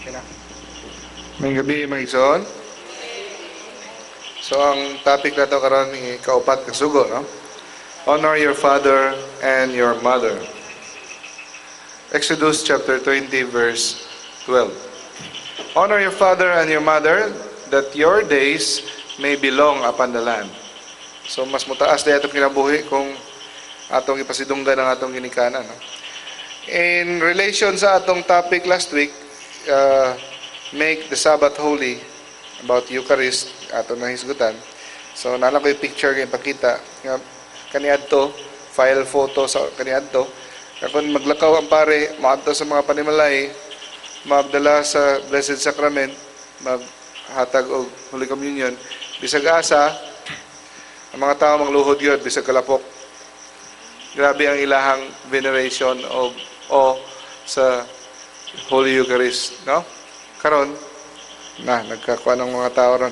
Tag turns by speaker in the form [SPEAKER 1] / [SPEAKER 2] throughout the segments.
[SPEAKER 1] Okay na. Maayong gabii, mga igsoon. So ang topic nato karon ni kaupat nga sugo, no? Honor your father and your mother. Exodus chapter 20 verse 12. Honor your father and your mother, that your days may be long upon the land. So mas mutaas diay atong kinabuhi kung atong ipasidunggan ang atong ginikanan, no? In relation sa atong topic last week, make the Sabbath holy, about Eucharist, ato na hisgutan. So naa lang ko'y picture nga ipakita nga kaniadto, file photo sa kaniadto. Kung maglakaw ang pare, moadto sa mga panimalay, magdala sa Blessed Sacrament, maghatag og Holy Communion, bisag asa, ang mga tao mangluhod gyud bisag kalapok. Grabe ang ilahang veneration o sa Holy Eucharist, no? Karon na nagkakuha ng mga tao ron.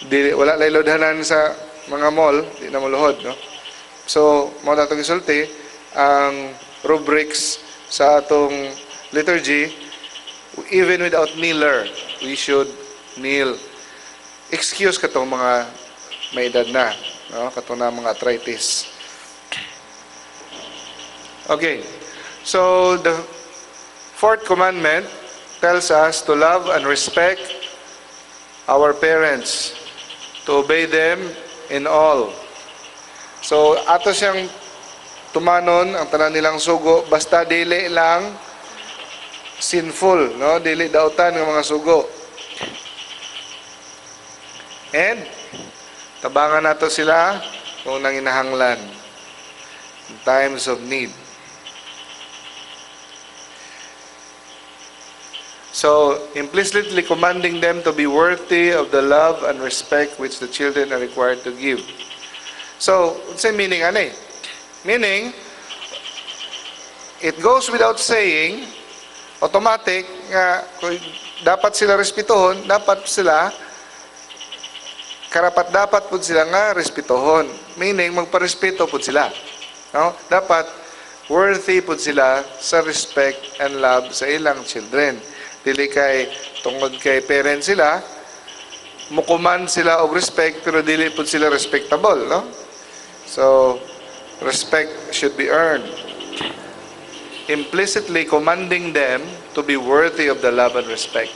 [SPEAKER 1] Di wala lay lodhanan sa mga mall, di na moluhod, no? So, mao na itong isulti ang rubrics sa atong liturgy. Even without kneeler, we should kneel. Excuse katong mga may edad na, no? Katong na mga arthritis. Okay. So, the fourth commandment tells us to love and respect our parents, to obey them in all. So, ato siyang tumanon ang tanan nilang sugo basta dili lang sinful, no? Dili dautan ng mga sugo. And tabangan nato sila kung nanginahanglan in times of need. So, implicitly commanding them to be worthy of the love and respect which the children are required to give. So, unsay meaning ani? Meaning, it goes without saying, automatic nga kung dapat sila respetuhon, dapat sila karapat dapat pud sila nga respetuhon. Meaning, magparespeto pud sila. No? Dapat worthy pud sila sa respect and love sa ilang children. Dili kay tungod kay parents sila, mukuman sila og respect pero dili pud sila respectable, no? So, respect should be earned. Implicitly commanding them to be worthy of the love and respect.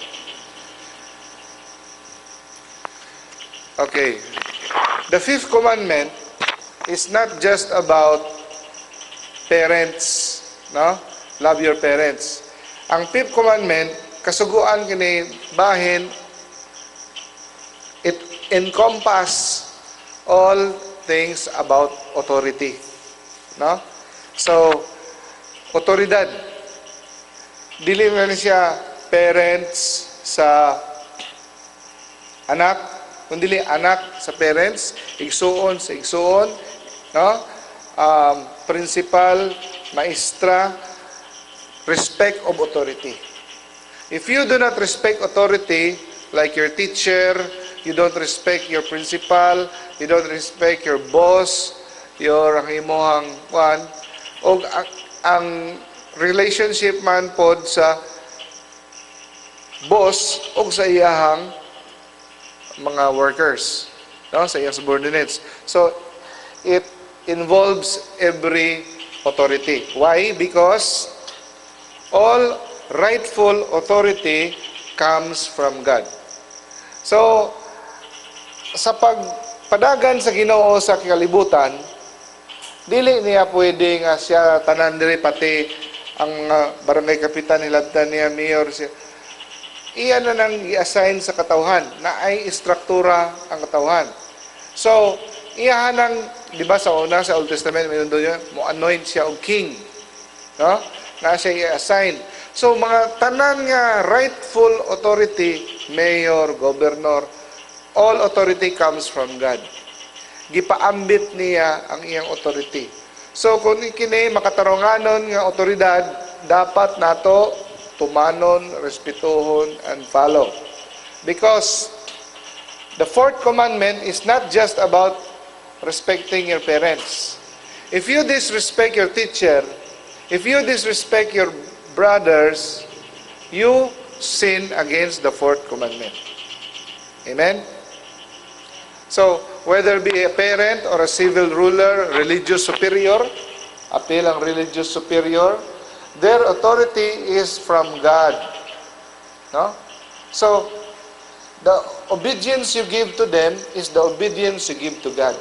[SPEAKER 1] Okay. The fifth commandment is not just about parents, no? Love your parents. Ang fifth commandment, kasuguan kini bahin, it encompass all things about authority, no? So, otoridad. Dili na ni siya parents sa anak, kundi anak sa parents, igsuon sa igsuon, no? Principal, maestra, respect of authority. If you do not respect authority, like your teacher, you don't respect your principal, you don't respect your boss, your ang imuhang kwan, og ang relationship man pod sa boss og sa iyahang mga workers, no, sa iyang subordinates. So it involves every authority. Why? Because all rightful authority comes from God. So, sa pagpadagan sa Ginoo sa kalibutan, dili niya pwede nga siya tanan diri, pati ang mga barangay kapitan hilabtan niya, mayor siya. Iya na nang i-assign sa katawhan na ay istruktura ang katawhan. So, iya nang, di ba sa una, sa Old Testament, may doon mo anoint siya og king. No? Na siya i-assign. So, mga tanan nga rightful authority, mayor, governor, all authority comes from God. Gipaambit niya ang iyang authority. So, kung kini makatarunganon nga otoridad, dapat nato tumanon, respetuhon, and follow. Because the fourth commandment is not just about respecting your parents. If you disrespect your teacher, if you disrespect your brothers, You sin against the fourth commandment. Amen? So, whether be a parent or a civil ruler, religious superior, apil ang religious superior, their authority is from God. No? So, the obedience you give to them is the obedience you give to God.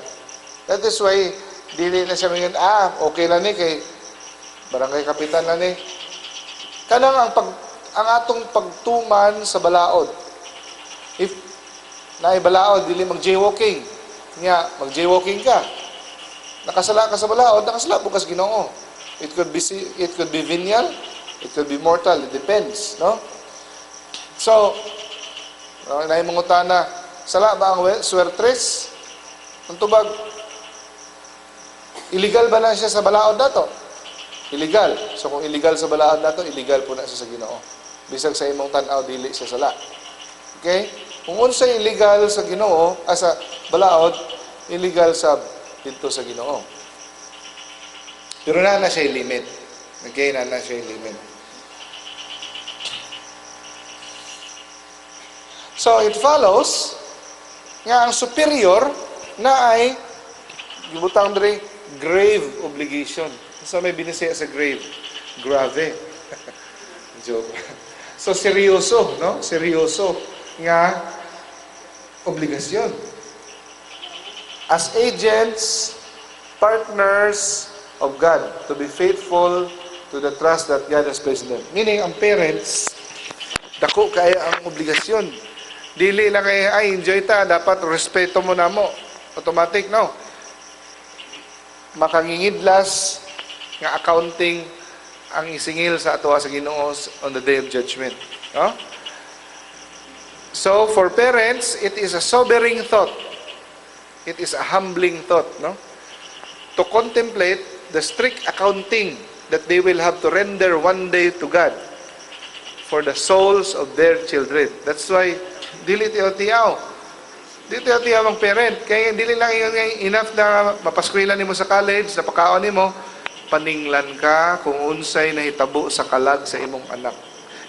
[SPEAKER 1] That is why, dili na siya mingon, "Ah, okay lang ni, kay barangay kapitan lang ni." Kanang ang atong pagtuman sa balaod. If naay balaod, dili mag-jaywalking. Nya, mag-jaywalking ka. Nakasala ka sa balaod, nakasala pud ka sa Ginoo. It could be venial, it could be mortal, it depends, no? So, naay mangutana, "Sala ba ang swertres?" Ang tubag, illegal ba na siya sa balaod nato? Illegal. So kung illegal sa balaod nato, illegal pud na siya sa Ginoo. Bisag sa imong tan-aw dili siya sala. Okay? Kung unsay illegal sa Ginoo, ah, sa balaod, illegal sa didto sa Ginoo. Pero naa na siya limit. Okay, naa na siya limit. So it follows nga ang superior naay gibutang diri, grave obligation. Sa may binisaya sa grave? Grave. Joke. So seryoso, no? Seryoso nga obligasyon. As agents, partners of God, to be faithful to the trust that God has placed in them. Meaning, ang parents, dako kaya ang obligasyon. Dili lang kay, "Ay, enjoy ta, dapat respeto mo na mo." Automatic, no? Makangingidlas nga accounting ang isingil sa atoa sa Ginoo on the Day of Judgment. No? So, for parents, it is a sobering thought. It is a humbling thought, no? To contemplate the strict accounting that they will have to render one day to God for the souls of their children. That's why, dili tiyaw-tiyaw. Dili tiyaw-tiyaw ang parent. Kaya dili lang yun enough na mapaskwela nimo sa college, napakaon nimo, paninglan ka kung unsay nahitabo sa kalag sa imong anak.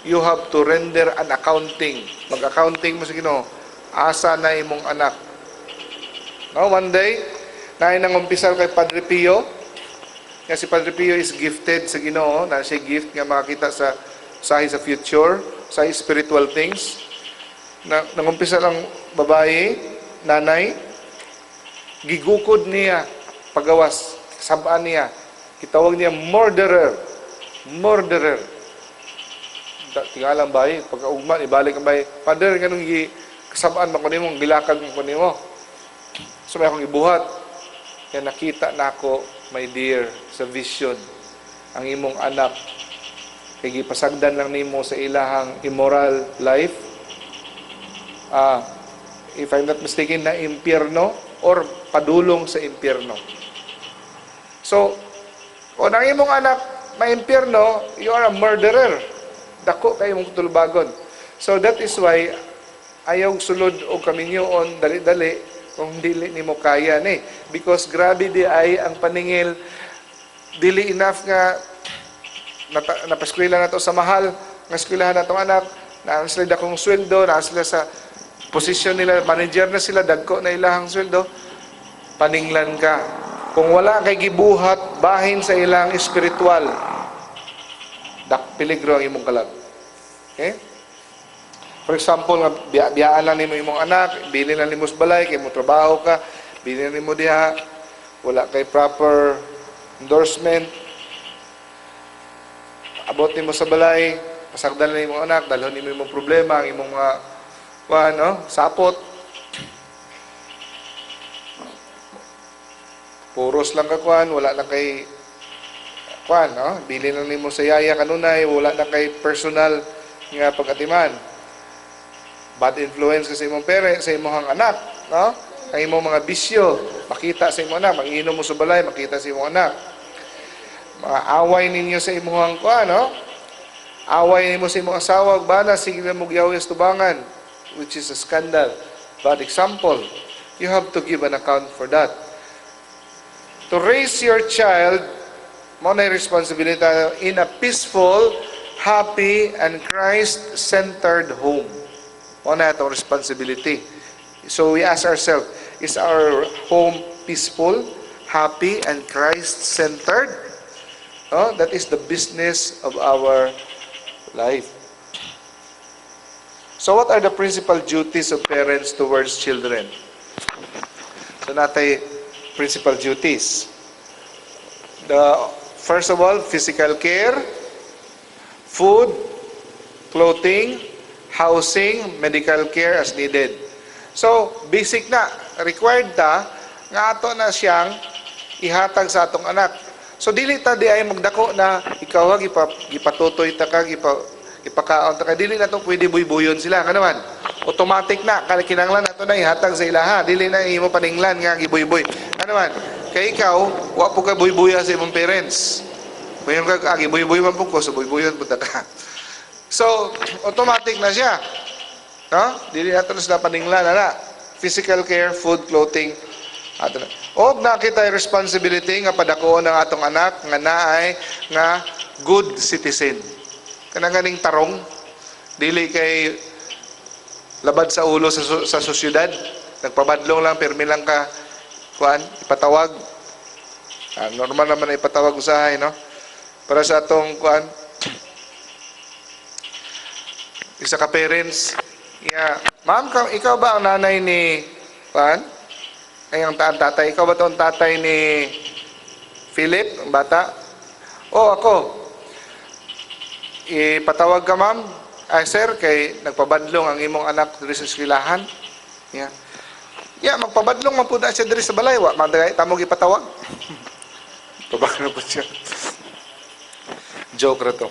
[SPEAKER 1] You have to render an accounting. Mag-accounting mo sa Ginoo. Asa na imong anak? No, one day, naay nangumpisal kay Padre Pio. Nga si Padre Pio is gifted sa Ginoo, na siya gift nga makakita sa sahi sa future, sa spiritual things. Na nangumpisal ang babae, nanay, gigukod niya pagawas, sabaan niya. Gitawag niya murderer. Murderer. Tingalang bayi, pagkaugma, ibalik ang bayi. "Father, ganun gi kasabaan man ko nimo, gilakag man ko nimo. So may akong ibuhat. Kaya nakita na ako, my dear, sa vision, ang imong anak, kay gipasagdan lang nimo sa ilahang immoral life. If I'm not mistaken, na impyerno or padulong sa impyerno." So, kung ang imong anak ma-impyerno, you are a murderer. Dako kay imong tulubagon. So that is why ayaw sulod og kaminyoon dali-dali kung dili nimo kaya ni. Because grabe diay ang paningil, dili enough nga napaskwela na to sa mahal nga eskwelahan na tong anak, naa sila dakong sweldo, naa sila sa posisyon nila, manager na sila, dagko na ilahang sweldo, paninglan ka. Kung wala kay gibuhat bahin sa ilang espiritual, dak peligro ang imong kalag. Okay? For example, nga biyaan lang nimo imong anak, bili lang nimo sa balay, kay mo trabaho ka, bili lang nimo diha, wala kay proper endorsement, abot nimo sa balay, pasagdan lang imong anak, dalhon nimo imong problema, ang imong mga kuan, no? Sapot. Puros lang ka kuan, wala na kay kuan, no? Bili lang nimo sa yaya kanunay, wala na kay personal nga pagatiman. Bad influence ka sa imong parent, sa imong anak, no? Ang imong mga bisyo, makita sa imong anak, manginom mo sa balay, makita sa imong anak. Mga away ninyo sa imong kuan, no? Away nimo sa imong asawa ug bana, sige na mo gyaway sa tubangan, which is a scandal. Bad example. You have to give an account for that. To raise your child, mao na responsibility in a peaceful happy, and Christ-centered home. Mao na atong responsibility. So we ask ourselves, is our home peaceful, happy, and Christ-centered? Oh, that is the business of our life. So what are the principal duties of parents towards children? So naa tay principal duties. The first of all, physical care, food, clothing, housing, medical care as needed. So, basic na, required ta nga ato na siyang ihatag sa atong anak. So dili ta diay magdako na ikaw ha, gipatutoy ta ka, ipakaon ta ka, dili na to pwede buybuyon sila kanaman. Automatic na kay kinahanglan nato na ihatag sa ilaha, dili na imo paninglan nga gibuyboy. Kanaman, kay ikaw wa po ka buybuya sa imong parents. Kung ka gibuyboy man po ko, so buybuyon pud ta ka. So, automatic na siya. No? Dili nato na sila paninglan na. Physical care, food, clothing. Ato na. Og naa kitay responsibility nga padakuon ang atong anak nga naay nga good citizen. Kanang ganing tarong, dili kay labad sa ulo sa sosyedad, nagpabadlong lang, pirmi lang ka kuan, ipatawag. Ah, normal naman na ipatawag usahay, no? Para sa atong kuan, isa ka parents, yeah, "Ma'am, ikaw ba ang nanay ni kuan? Ay, ang tatay, ikaw ba tong tatay ni Philip, ang bata?" "Oh, ako." "Ipatawag ka, ma'am, ay sir, kay nagpabadlong ang imong anak diri sa eskwelahan." Yeah. "Yeah, magpabadlong man pud na siya diri sa balay, wa man tamo gipatawag." Pabakla po siya. Joke ra to.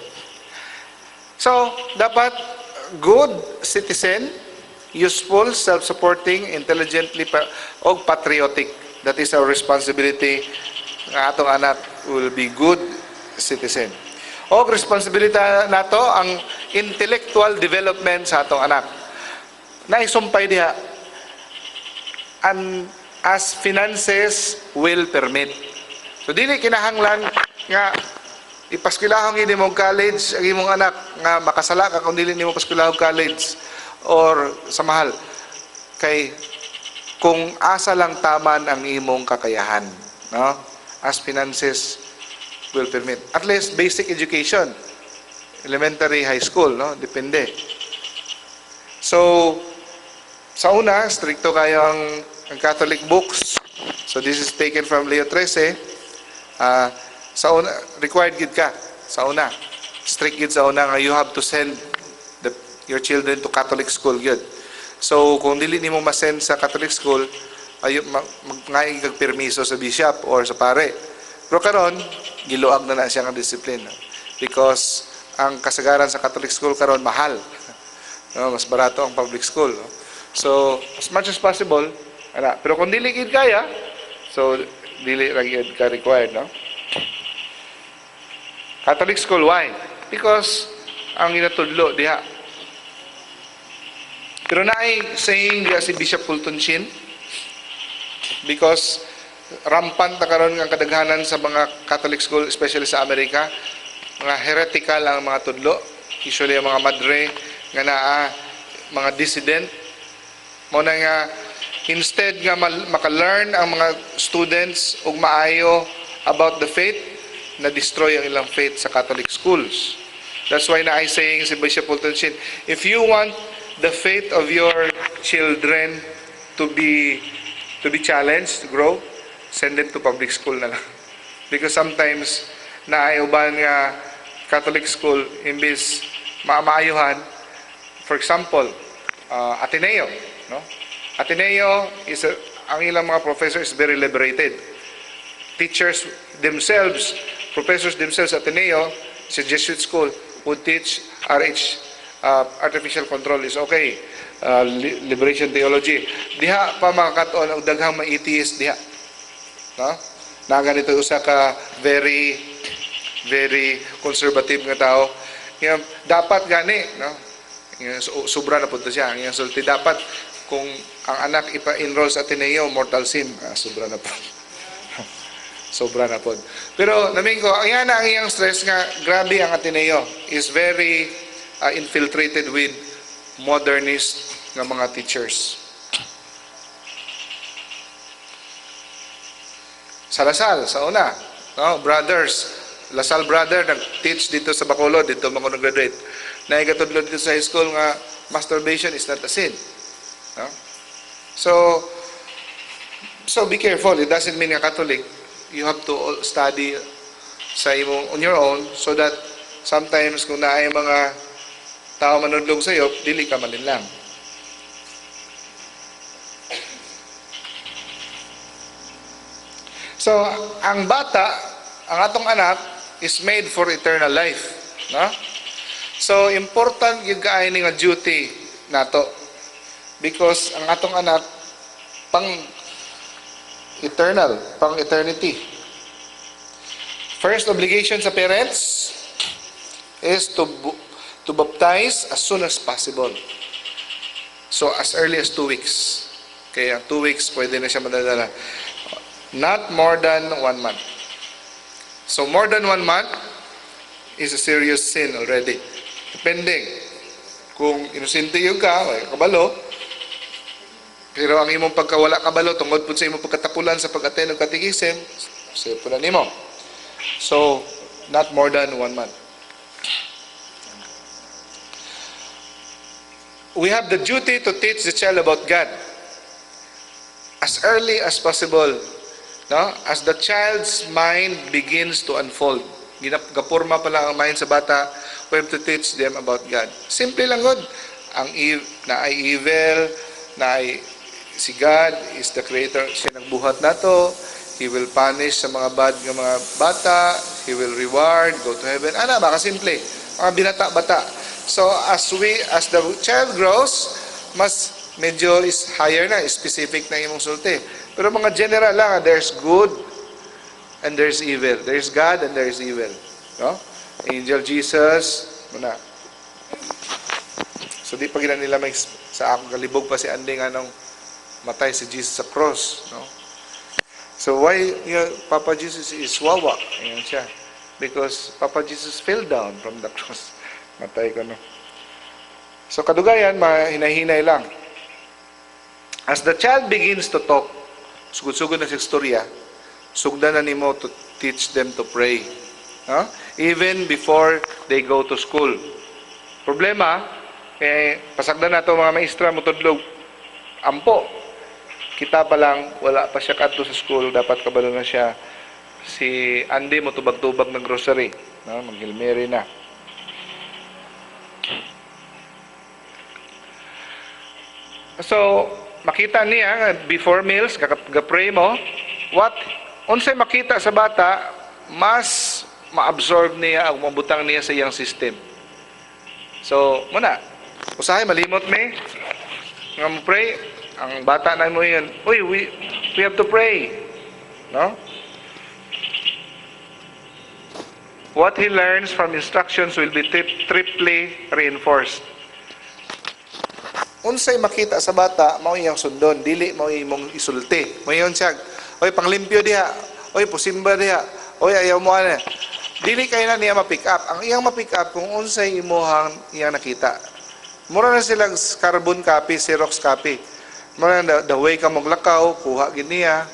[SPEAKER 1] So, dapat good citizen, useful, self-supporting, intelligently og patriotic. That is our responsibility nga atong anak will be good citizen. Og responsibility nato ang intellectual development sa atong anak. Naisumpay diha and as finances will permit. So dili kinahanglan nga ipaskwelahon gid mo college ang imong anak nga makasala ka kung dili nimo paskwelahon college or sa mahal, kay kung asa lang taman ang imong kakayahan, no, as finances will permit, at least basic education, elementary, high school, no, depende. So sa una, strikto kayo ang Catholic books. So this is taken from Leo XIII. Ah, sa una, required gid ka sa una, strict gid sa una nga you have to send your children to Catholic school gyud. So kung dili nimo ma-send sa Catholic school, ay magngay kag permiso sa bishop or sa pare. Pero karon giluag na na siya ang discipline because ang kasagaran sa Catholic school karon mahal, no, mas barato ang public school, no? So as much as possible ana, pero kung dili gid kaya, so dili ra gyud ka required, no? Catholic school, why? Because ang ginatudlo diha. Pero naay saying diha si Bishop Fulton Sheen, because rampant na karon ang kadaghanan sa mga Catholic school, especially sa Amerika, mga heretical ang mga tudlo. Usually ang mga madre nga naa mga dissident. Mao na nga instead nga maka-learn ang mga students og maayo about the faith, na destroy ang ilang faith sa Catholic schools. That's why naay saying si Bishop Fulton Sheen, if you want the faith of your children to be challenged, to grow, send them to public school na lang. Because sometimes naay uban nga Catholic school, imbis maamaayuhan, for example, Ateneo, no? Ateneo is ang ilang mga professor is very liberated. Teachers themselves, professors themselves, Ateneo, sa Jesuit school, would teach RH, artificial control is okay. Liberation theology. Diha pa makakatuon og daghang mga atheist diha. No? Na ganito usa ka very very conservative nga tao. Nga, dapat gani, no? Nga, sobra na punto siya. Ang sulti, dapat kung ang anak ipa-enroll sa Ateneo, mortal sin. Ah, sobra na po. Sobra na pod. Pero namin ko, ang yan ang iyang stress nga grabe ang Ateneo is very infiltrated with modernist nga mga teachers. Sa La Salle, sa una, no? Brothers, La Salle brother, nag-teach dito sa Bacolod, dito mga nag-graduate. Naigatudlo dito sa high school nga masturbation is not a sin. No? So be careful. It doesn't mean nga Catholic. You have to study sa imong on your own so that sometimes kung naay mga tao manudlog sa iyo, dili ka malinlang. So, ang bata, ang atong anak, is made for eternal life. No? So, important yung kaayo nga duty nato. Because ang atong anak, pang eternal, pang eternity. First obligation sa parents is to baptize as soon as possible. So, as early as 2 weeks. Kaya 2 weeks, pwede na siya madadala. Not more than 1 month. So, more than 1 month is a serious sin already. Depending. Kung inosente yung ka, way kabalo, pero ang imong pagkawala kabalo, tungod po sa imong pagkatapulan sa pag-attend og catechism, sayo po na nimo. So, not more than 1 month. We have the duty to teach the child about God as early as possible. No? As the child's mind begins to unfold. Gapurma pa lang ang mind sa bata, we have to teach them about God. Simple lang god. Ang na ay evil, na ay si God is the creator, siya nagbuhat nato, He will punish sa mga bad nga mga bata, He will reward, go to heaven. Ana ba kasimple? Mga binata-bata. So as the child grows, mas medyo is higher na, specific na imong sulti. Pero mga general lang, there's good and there's evil. There's God and there's evil. No? Angel Jesus, muna. So di pa gina nila may sa akong kalibog pa si Andy nga nung matay si Jesus sa cross, no? So why, Papa Jesus is wawa? Ayan siya. Because Papa Jesus fell down from the cross. Matay ko, no? So kadugayan, mahinahinay lang. As the child begins to talk, sugod-sugod na sa istorya, sugdan na nimo to teach them to pray. No? Even before they go to school. Problema, pasagdan na ito mga maestra, mutudlog, ampo. Kita pa lang, wala pa siya kadto sa school, dapat kabalo na siya. Si Andy mo tubag-tubag ng grocery, no? Mag-Hail Mary na. So, makita niya before meals, ga-pray mo, what unsay makita sa bata, mas ma-absorb niya ang mabutang niya sa iyang system. So, muna, usahay malimot me nga mo pray, ang bata na mo yun, uy, we have to pray. No? What he learns from instructions will be triply reinforced. Unsay makita sa bata, mao iyang sundon, dili mao imong isulti. Mayon siya, oy panglimpyo diha, oy pusimba diha, oy ayaw mo ana. Dili kay na niya ma-pick up. Ang iyang ma-pick up kung unsay imuhang iyang nakita. Mura na silang carbon copy, Xerox copy. Mura na the way ka maglakaw, kuha gid niya.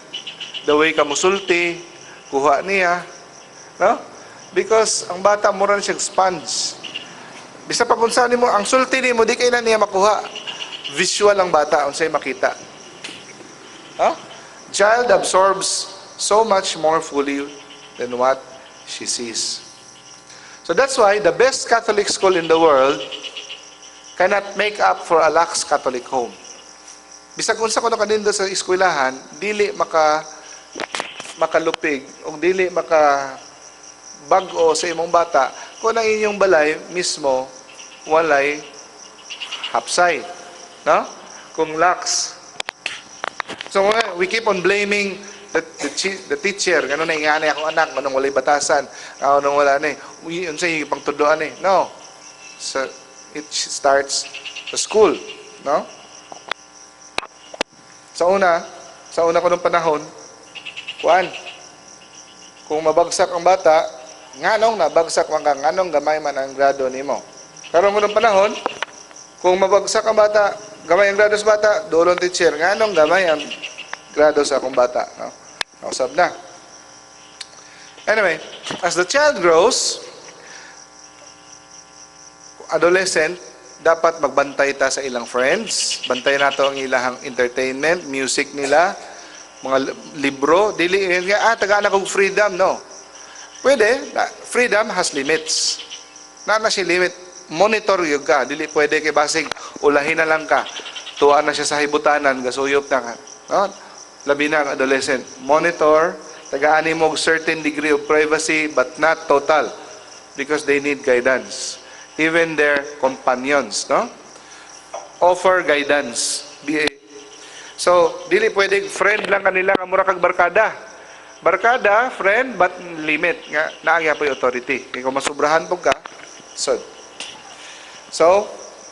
[SPEAKER 1] The way ka musulti, kuha niya. No? Because ang bata mura na siyang sponge. Bisa pa kung saan nimo ang sulti nimo di kay na niya makuha. Visual ang bata unsay makita. Huh? Child absorbs so much more fully than what she sees. So that's why the best Catholic school in the world cannot make up for a lax Catholic home. Bisag unsa kuno kanindo sa eskwelahan, dili makalupig o dili maka bag-o sa imong bata kung ang inyong balay mismo walay hapsay, no? Kung lax. So we keep on blaming the teacher, ganun na ingani akong anak, manong walay batasan, anong wala na eh. Uy, unsay pangtudloan eh. No. So it starts sa school, no? Sa una ko nung panahon, kuan. Kung mabagsak ang bata, nganong nabagsak man ka, nganong gamay man ang grado nimo? Karon mo ng panahon, kung mabagsak ang bata, gamay ang grado sa bata, duolon teacher, nganong gamay ang grado sa akong bata, no? Nausab na. Anyway, as the child grows, adolescent, dapat magbantay ta sa ilang friends, bantay nato ang ilang entertainment, music nila, mga libro, dili nga tagaan akong freedom, no. Pwede, freedom has limits. Na na siya limit, monitor gyud ka, dili pwede kay basig ulahin na lang ka. Tuwa na siya sa hibutanan, gasuyop na ka. No? Labi na ang adolescent. Monitor, tagaan mo og certain degree of privacy but not total because they need guidance. Even their companions, no? Offer guidance. So, dili pwede friend lang kanila nga mura kag barkada. Barkada, friend, but limit nga naa gyapoy authority. Kay kung masubrahan pud ka, so,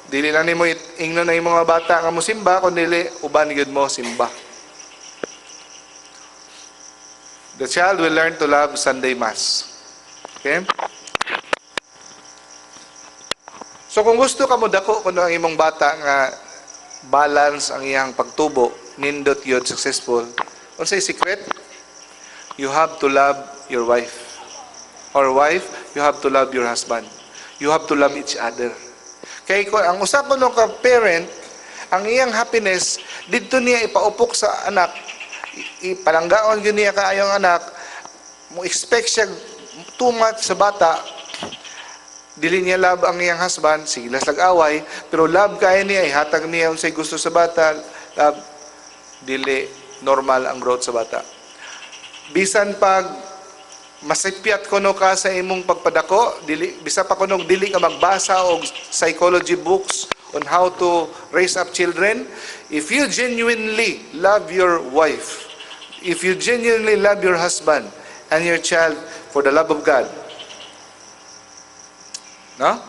[SPEAKER 1] dili lang nimo ingnon na imong mga bata nga mosimba kun dili uban gyud mo simba. The child will learn to love Sunday Mass. Okay? So kung gusto ka mo dako kuno ang imong bata nga balance ang iyang pagtubo, nindot yun, successful, unsay secret? You have to love your wife. Or wife, you have to love your husband. You have to love each other. Kay kung ang usa kuno ka parent, ang iyang happiness didto niya ipaupok sa anak, ipalanggaon gyud niya kaayo ang anak, mo expect siya too much sa bata, dili niya love ang iyang husband, sige las away, pero love kaayo niya, ihatag niya unsay gusto sa bata, love, dili normal ang growth sa bata. Bisan pag masipyat kuno ka sa imong pagpadako, dili bisa pa kuno dili ka magbasa og psychology books on how to raise up children, if you genuinely love your wife, if you genuinely love your husband and your child for the love of God, no?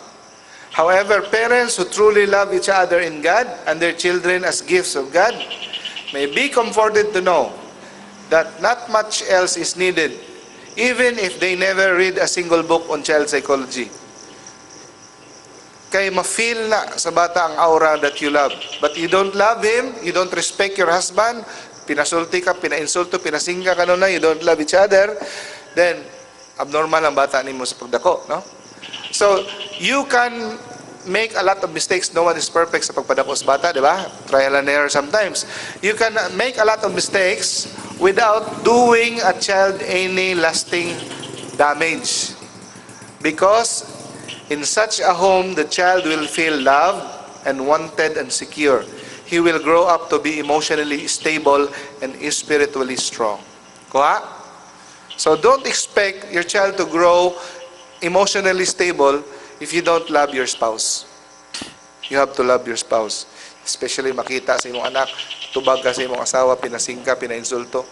[SPEAKER 1] However, parents who truly love each other in God and their children as gifts of God may be comforted to know that not much else is needed, even if they never read a single book on child psychology. Kay ma-feel na sa bata ang aura that you love. But you don't love him, you don't respect your husband, pinasulti ka, pinainsulto, pinasingka ka na, you don't love each other, then abnormal ang bata nimo sa pagdako, no? So, you can make a lot of mistakes. No one is perfect sa pagpadako sa bata, di ba? Trial and error sometimes. You can make a lot of mistakes without doing a child any lasting damage. Because in such a home, the child will feel loved and wanted and secure. He will grow up to be emotionally stable and spiritually strong. Kuha? So don't expect your child to grow emotionally stable if you don't love your spouse. You have to love your spouse. Especially makita sa imong anak, tubag ka sa imong asawa, pinasingka, pinainsulto.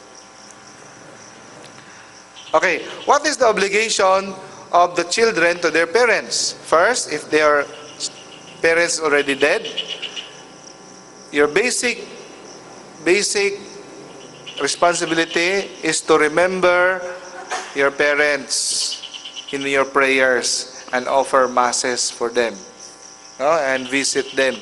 [SPEAKER 1] Okay, what is the obligation of the children to their parents? First, if their parents already dead, your basic responsibility is to remember your parents in your prayers and offer masses for them, no? And visit them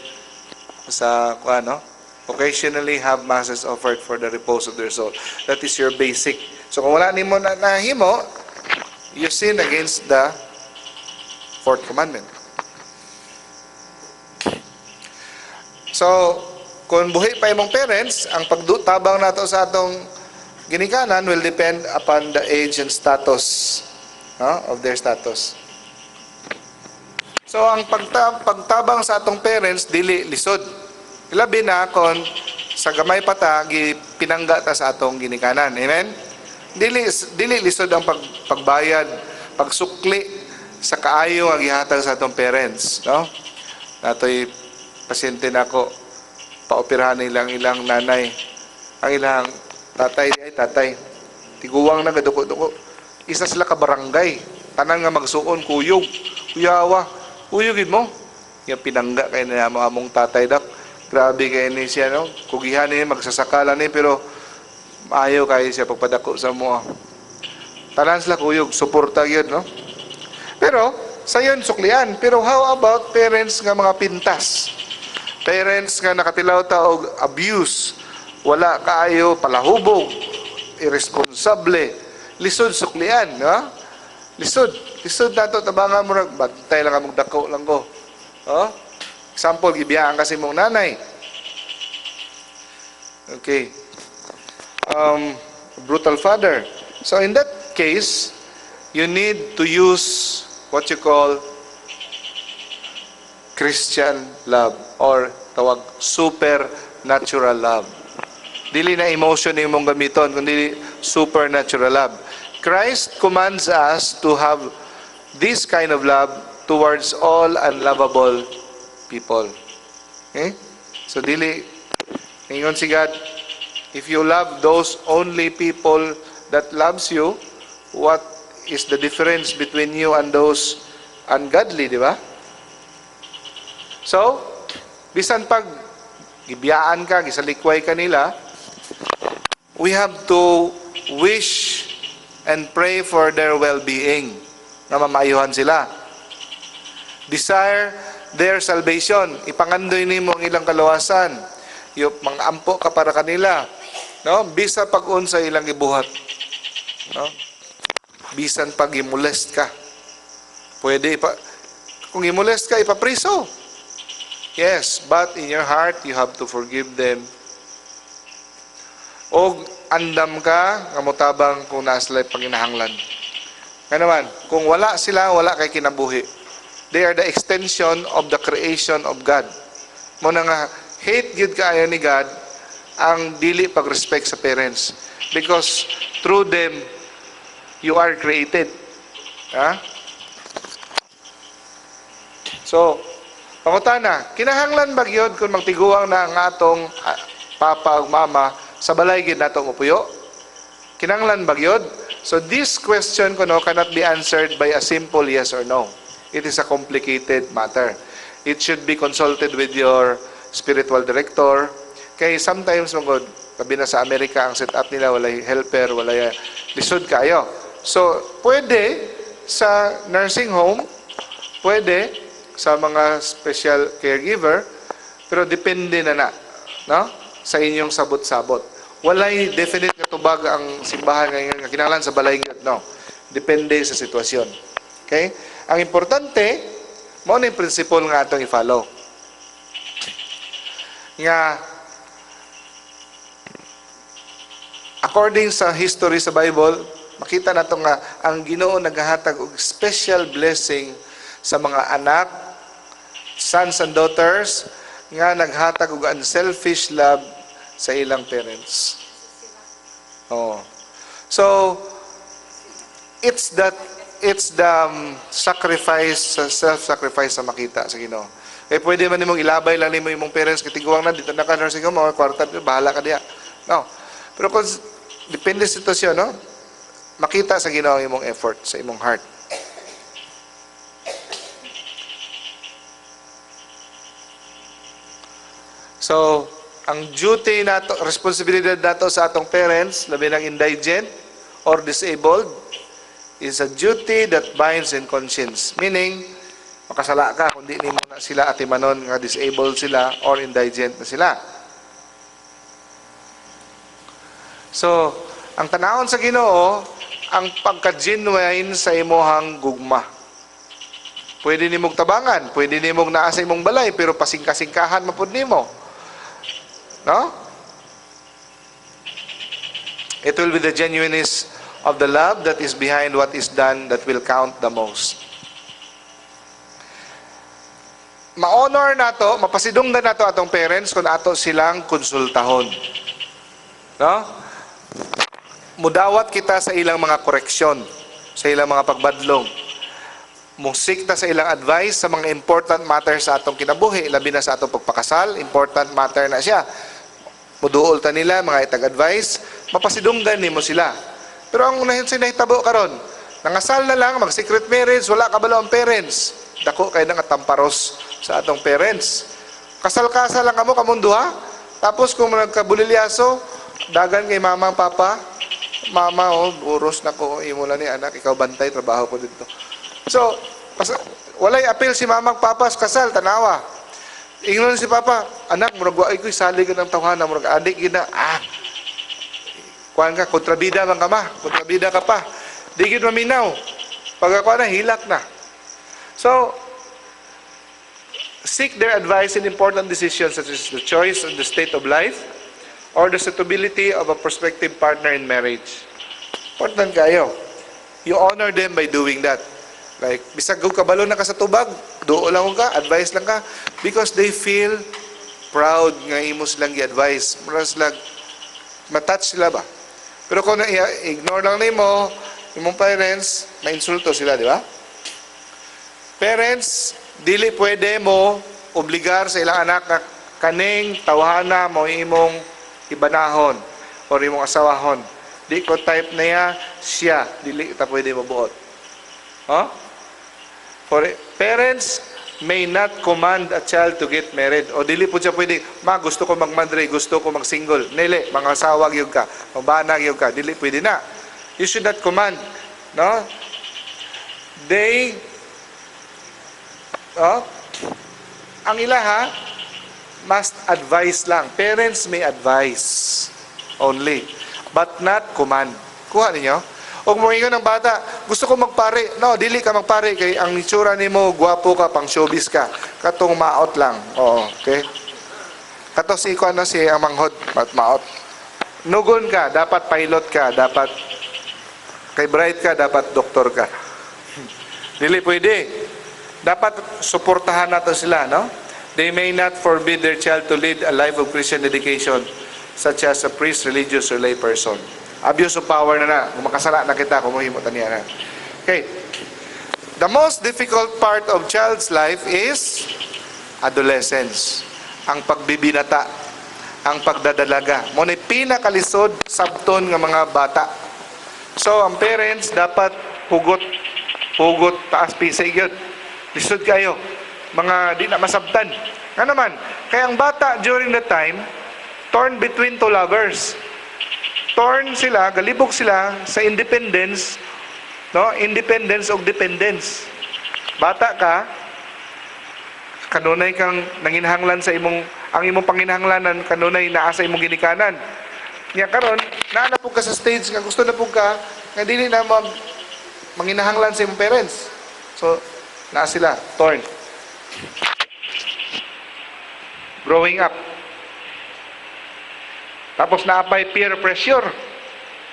[SPEAKER 1] sa ano, occasionally have masses offered for the repose of their soul. That is your basic. So kung wala nimo na nahimo, you sin against the fourth commandment. So kung buhi pa imong parents, ang pagtabang nato sa atong ginikanan will depend upon the age and status, no, of their status. So ang pagtabang sa atong parents dili lisod. Labi na kon sa gamay pa ta gipinangga ta sa atong ginikanan. Amen. Dili lisod ang pagbayad, pagsukli sa kaayo nga gihatag sa atong parents, no? Natoy pasyente nako, paoperahan nilang ilang nanay. Ang ilang tatay ay tatay. Tiguwang na gaduko-duko. Isa sila ka barangay. Tanan nga magsuon kuyog. Kuyawa. Kuyog mo. Yung pinangga kay na mo among tatay dak. Grabe kay ni siya, no? Kugihan ni magsasakala ni pero maayo kay siya pagpadako sa mo. Tanan sila kuyog, suporta gyud, no? Pero sayon suklian. Pero how about parents nga mga pintas? Parents nga nakatilaw ta og abuse, wala kaayo, palahubog, irresponsable, lisod suklian, no? Lisod, lisod nato tabangan, murag bantay lang among dako lang ko. Oh? Example, gibiyaan kasi mong nanay. Okay. Brutal father. So in that case, you need to use what you call Christian love or tawag supernatural love. Dili na emotion imong gamiton, kundi supernatural love. Christ commands us to have this kind of love towards all unlovable people. Okay? So dili ingon si God, if you love those only people that loves you, what is the difference between you and those ungodly, di ba? So, bisan pag gibiyaan ka, gisalikway ka nila, we have to wish and pray for their well-being, nga mamayuhan sila. Desire their salvation. Ipangandoy nimo ang ilang kaluwasan. Yung mga ampo ka para kanila. No? Bisa pag unsa ilang gibuhat. No? Bisan pag i-molest ka. Pwede ipa kung i-molest ka, ipapriso. Yes, but in your heart you have to forgive them. Og andam ka nga motabang kung naa sila panginahanglan. Nga naman, kung wala sila, wala kay kinabuhi. They are the extension of the creation of God. Mao na nga hate gyud kaayo ni God ang dili pag-respect sa parents because through them you are created. Ha? So, pangutana, kinahanglan ba gyud kung magtiguang na ang atong papa ug mama, sa balay gyud nato mopuyo? Kinahanglan ba gyud? So this question kuno cannot be answered by a simple yes or no. It is a complicated matter. It should be consulted with your spiritual director. Kay sometimes magod, labi na sa Amerika ang setup nila, walay helper, walay, lisod kayo. So, pwede sa nursing home, pwede sa mga special caregiver, pero depende na na, no? Sa inyong sabot-sabot. Walay definite nga tubag ang simbahan ngayon nga kinahanglan sa balay gyud, no. Depende sa sitwasyon. Okay? Ang importante, mao na yung principle nga atong i-follow. Nga according sa history sa Bible, makita nato nga ang Ginoo naghahatag og special blessing sa mga anak, sons and daughters nga naghatag og unselfish love sa ilang parents. Oh. So it's the sacrifice, self-sacrifice sa makita sa Ginoo. Eh pwede man nimong ilabay lang nimo imong parents kay tiguang na dito na ka nursing home, mga kwarta, bahala ka diha. No. Pero kung depende sa sitwasyon, no? Makita sa Ginoo ang imong effort sa imong heart. So, ang duty nato, responsibilidad nato sa atong parents, labi ng indigent or disabled, is a duty that binds in conscience. Meaning, makasala ka kung di nimo na sila atimanon nga disabled sila or indigent na sila. So, ang tanawon sa Ginoo, ang pagka-genuine sa imuhang gugma. Pwede nimong tabangan, pwede nimong naa sa imong balay, pero pasingka-singkahan mapud nimo. No? It will be the genuineness of the love that is behind what is done that will count the most. Ma-honor nato, mapasidunggan nato atong parents kung ato silang konsultahon. No? Mudawat kita sa ilang mga koreksyon, sa ilang mga pagbadlong. Musik ta sa ilang advice sa mga important matters sa atong kinabuhi, labi na sa atong pagpakasal, important matter na siya. Muduol ta nila, mga itag-advice, mapasidunggan nimo sila. Pero ang unahin sa nahitabo karon, nangasal na lang, mag-secret marriage, wala kabalo ang parents. Dako kay nga tamparos sa atong parents. Kasal-kasal lang kamo, kamong duha. Tapos kung nagkabulilyaso, dagan kay mama, papa, Mama, oh, buros na ko, imo lang ni anak, ikaw bantay, trabaho ko dito. So, walay appeal si mamang papas kasal, tanawa. Ingnon si papa, "Anak, murag wa ko'y salig ng tawhana, murag adik gid na." Ah. Kuan ka, kontrabida man ka ma, kontrabida ka pa. Di gid maminaw. Pag ako na, hilak na. So, seek their advice in important decisions such as the choice of the state of life or the suitability of a prospective partner in marriage. Important kayo. You honor them by doing that. Like, bisag kung kabalo na ka sa tubag, duo lang ka, advice lang ka, because they feel proud nga imo silang gi-advise. Mura sila, matouch sila ba? Pero kung na-ignore lang nimo, imong parents, mainsulto sila, di ba? Parents, dili pwede mo obligar sa ilang anak nga kaning tawhana mo imong ibanahon or imong asawahon. Di ko type na ya, siya, dili ta pwede mabuot. Huh? For parents may not command a child to get married. O dili po siya pwede, "Ma, gusto ko magmandre, gusto ko mag-single." Nili, mga asawa gyud ka, mabana gyud ka, dili pwede na. You should not command. No? They, oh, ang ilaha, must advise lang. Parents may advise only, but not command. Kuha ninyo? O mo ng bata, "Gusto ko magpare." "No, dili ka magpare kay ang itsura nimo, gwapo ka, pang showbiz ka. Katong maot lang." Oo, okay? Kato si ko ano si ang manghod, mat maot. Nugon ka, dapat pilot ka, dapat kay bright ka, dapat doktor ka. Dili pwede. Dapat suportahan nato sila, no? They may not forbid their child to lead a life of Christian dedication, such as a priest, religious, or lay person. Abuse of power na na. Kung makasala na kita, kung mohimo ta niya na. Okay. The most difficult part of child's life is adolescence. Ang pagbibinata, ang pagdadalaga. Mo ni pinakalisod sabton nga mga bata. So, ang parents dapat hugot, hugot taas pisay gyud. Lisod kayo. Mga di na masabtan. Nga naman, kaya ang bata during the time, torn between two lovers. Torn sila, galibok sila sa independence, no? Independence og dependence. Bata ka, kanunay kang nanginahanglan sa imong ang imong panginahanglanan kanunay naa sa imong ginikanan. Nya karon, naa na pud ka sa stage nga gusto na pud ka nga dili na mag manginahanglan sa imong parents. So, naa sila torn. Growing up. Tapos naapay peer pressure.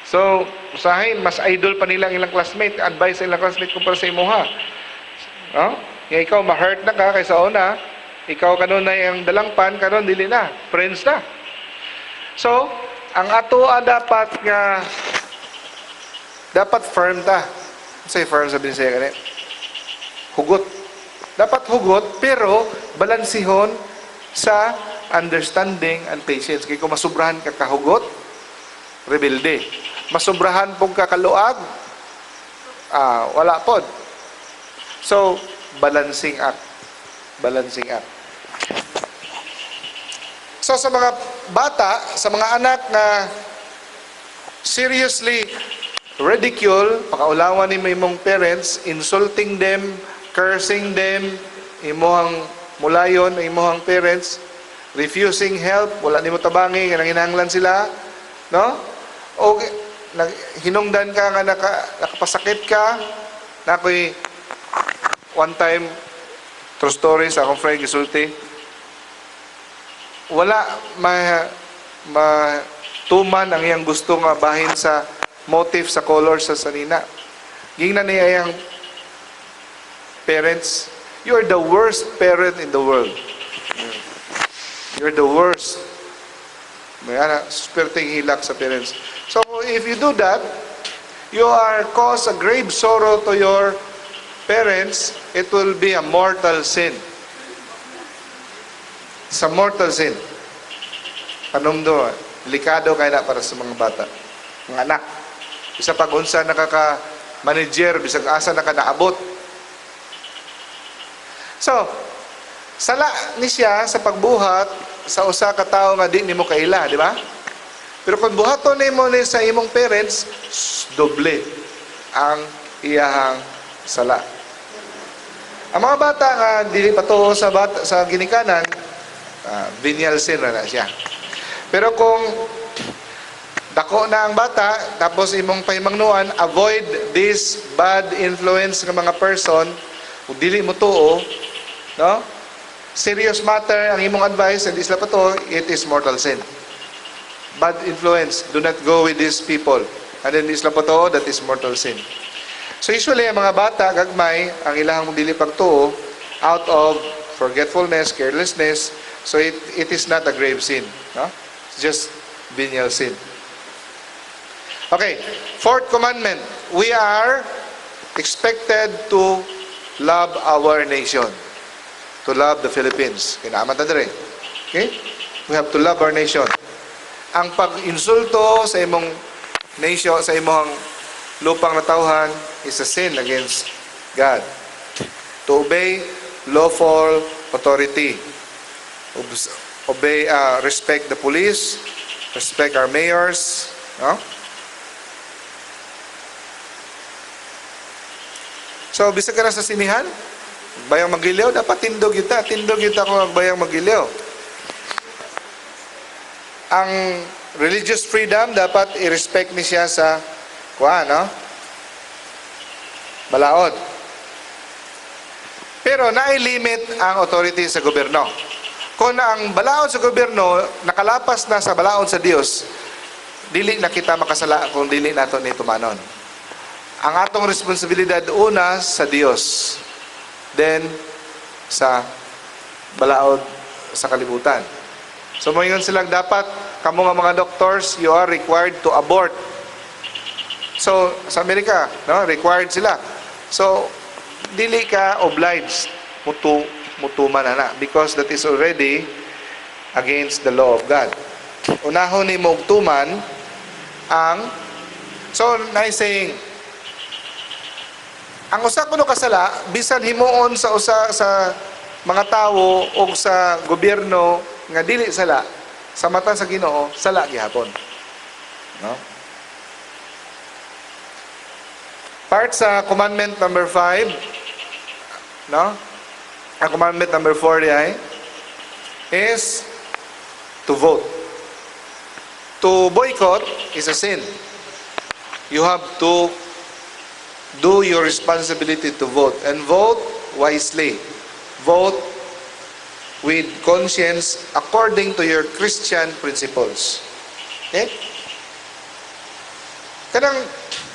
[SPEAKER 1] So, usahin, mas idol pa nila ang ilang classmate, advice sa ilang classmate kumpara sa imuha. No? Nga ikaw, ma-hurt na ka kaysa una, ikaw kanunay ang dalangpan, karon dili na, friends na. So, ang ato dapat nga dapat firm ta. Say firm sa Binisaya kani. Hugot. Dapat hugot pero balansihon sa understanding and patience. Kay kung masubrahan ka kahugot, rebelde. Masubrahan pong kakaluag, wala pod. So, balancing act. Balancing act. So sa mga bata, sa mga anak na seriously ridicule, pakaulawan ni imong parents, insulting them, cursing them, imuhang mulayon, ang imuhang parents, refusing help, wala nimo tabangi nga nanginahanglan sila, no? O hinungdan ka nga nakapasakit ka, na ako'y one time, true story sa akong friend gisulti, wala ma matuman ang iyang gusto nga bahin sa motif sa color sa sanina. Gingnan niya iyang parents, "You are the worst parent in the world. You're the worst." May ana, perting hilak sa parents. So if you do that, you are cause a grave sorrow to your parents, it will be a mortal sin. Sa mortal sin. Panumdo, delikado kay na para sa mga bata, mga anak. Bisa pag unsa nakaka manager, bisag asa naka naabot. So, sala ni siya sa pagbuhat sa usa ka tawo nga di nimo kaila, di ba? Pero kung buhaton nimo ni sa imong parents, doble ang iyahang sala. Ang mga bata nga dili patuo sa bata, sa ginikanan, venial sin na na siya. Pero kung dako na ang bata, tapos imong pahimangnuan, avoid this bad influence ng mga person, kung dili mo tuo, no? Serious matter ang imong advice and isla pa to, it is mortal sin. Bad influence, do not go with these people. And then isla pa to, that is mortal sin. So usually, ang mga bata, gagmay, ang ilang dili pagtuo, out of forgetfulness, carelessness, so it is not a grave sin. No? It's just venial sin. Okay, fourth commandment. We are expected to love our nation. To love the Philippines. Kinaaman ta dire. Okay? We have to love our nation. Ang pag-insulto sa imong nation, sa imong lupang natawhan is a sin against God. To obey lawful authority. Obey, respect the police, respect our mayors, no? So, bisag ka na sa sinihan, bayang magiliw, dapat tindog kita. Tindog kita kung bayang magiliw. Ang religious freedom, dapat i-respect ni siya sa kuan, no? Balaod. Pero naay limit ang authority sa gobyerno. Kung ang balaod sa gobyerno nakalapas na sa balaod sa Dios, dili na kita makasala kung dili nato ni tumanon. Ang atong responsibilidad una sa Dios, then sa balaod sa kalibutan. So moingon silang dapat kamo nga mga doctors, you are required to abort. So sa Amerika, no, required sila. So dili ka obliged mutuman na na because that is already against the law of God. Unahon nimo og tuman ang, so nice saying, ang usa kuno kasala bisan himuon sa usa sa mga tawo o sa gobyerno nga dili sala sa mata sa Ginoo, sala gihapon, no? Part sa commandment number 5, no? Ang commandment number 4 ay is to vote. To boycott is a sin. You have to do your responsibility to vote and vote wisely. Vote with conscience according to your Christian principles. Okay? Kanang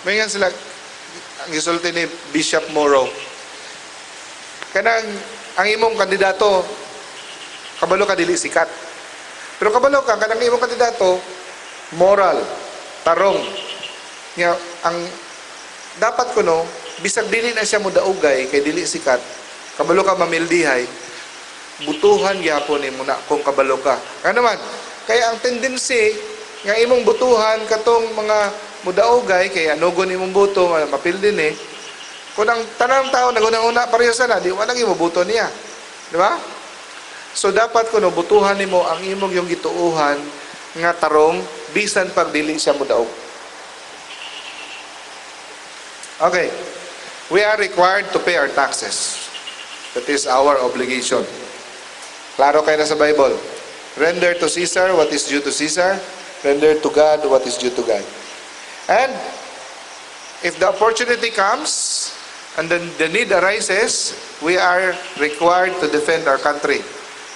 [SPEAKER 1] may nga sila ang gisulti ni Bishop Morrow. Kanang ang imong kandidato kabalo ka dili sikat. Pero kabalo ka kanang imong kandidato moral, tarong. Nga ang dapat kuno bisag dili na siya modaugay kay dili sikat, kabalo ka mamildihay, butuhan gyapon nimo na kung kabalo ka. Kaya naman, kaya ang tendency nga imong butuhan katong mga mudaogay kay anugon imong boto mapildi ni. Kung ang tanang tao nagunang-una pareho sana, di wala gyud mobuto niya. Di ba? So dapat kuno butuhan nimo ang imong yung gituohan nga tarong bisan pag dili siya modaog. Okay. We are required to pay our taxes. That is our obligation. Klaro kayo na sa Bible. Render to Caesar what is due to Caesar. Render to God what is due to God. And if the opportunity comes and then the need arises, we are required to defend our country.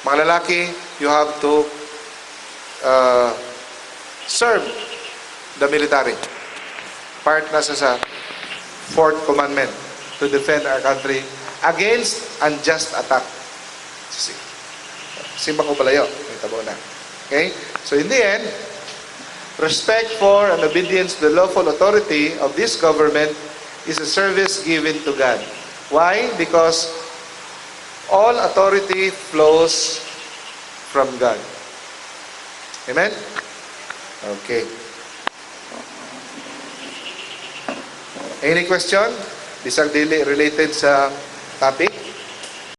[SPEAKER 1] Mga lalaki, you have to serve the military. Part na sa fourth commandment, to defend our country against unjust attack. Simbang ko palayo. May tabo na. Okay? So in the end, respect for and obedience to the lawful authority of this government is a service given to God. Why? Because all authority flows from God. Amen? Okay. Any question? Bisag dili related sa topic?